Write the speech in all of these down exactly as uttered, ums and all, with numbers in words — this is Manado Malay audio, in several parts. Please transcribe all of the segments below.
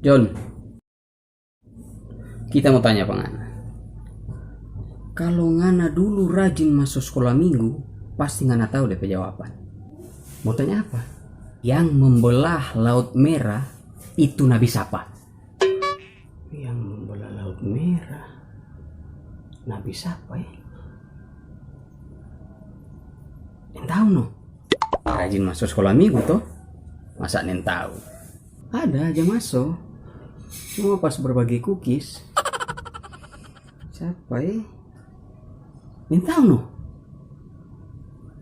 John, kita mo tanya pa ngana. Kalo ngana dulu rajin maso skola minggu, pasti ngana tau de pe jawaban. Mo tanya apa? Yang membelah Laut Merah itu nabi sapa? Yang membelah Laut Merah, nabi sapa, eh? Nintau no. Rajin maso skola minggu to? Masa nintau? Ada aja maso. Cuma pas berbagi kukis. Sapa, eh? Nintau no.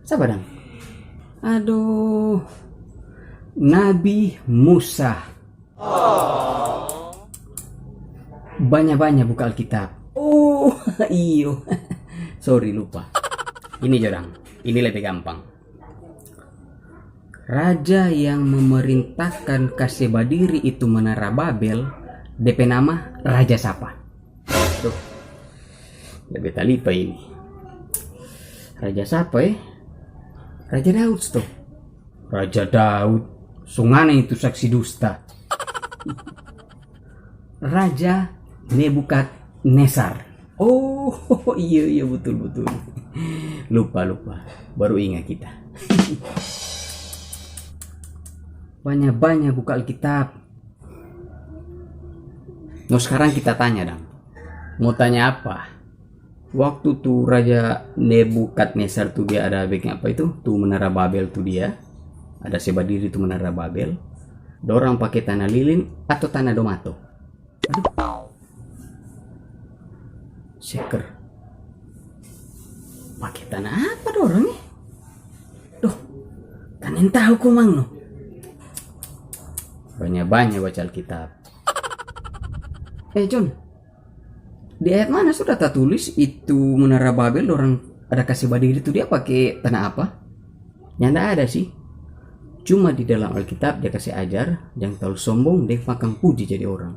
Sapa dang? Aduh. Nabi Musa. Banya-banya buka Alkitab. Oh, iyo. Sorry, lupa. Ini jo dang, ini lebe gampang. Raja yang memerintahkan kase badiri itu menara Babel, de pe nama raja sapa? Tuh, lebe talipa ini. Raja sapa, eh? Raja Daud, toh. Raja Daud, so ngana itu saksi dusta. Raja Nebukadnesar. Oh, iyo, iyo, betul, betul. Lupa, lupa. Baru inga kita. Banya-banya buka Alkitab. No, skarang kita tanya dang. Mo tanya apa? Waktu tu Raja Nebukadnesar tu dia ada biking apa itu, tu menara Babel tu dia, ada se badiri tu menara Babel, dorang pake tana lilin ato tana domato? Aduh. Seker. Pake tana apa dorang, eh? Doh, kan nintau komang no. Banya-banya baca Alkitab. Eh, John, di ayat mana sudah tatulis itu menara Babel dorang ada kase badiri tu dia pake tana apa? Nyanda ada sih. Cuma di dalam Alkitab dia kase ajar, jang talalu sombong deng makang puji jadi orang.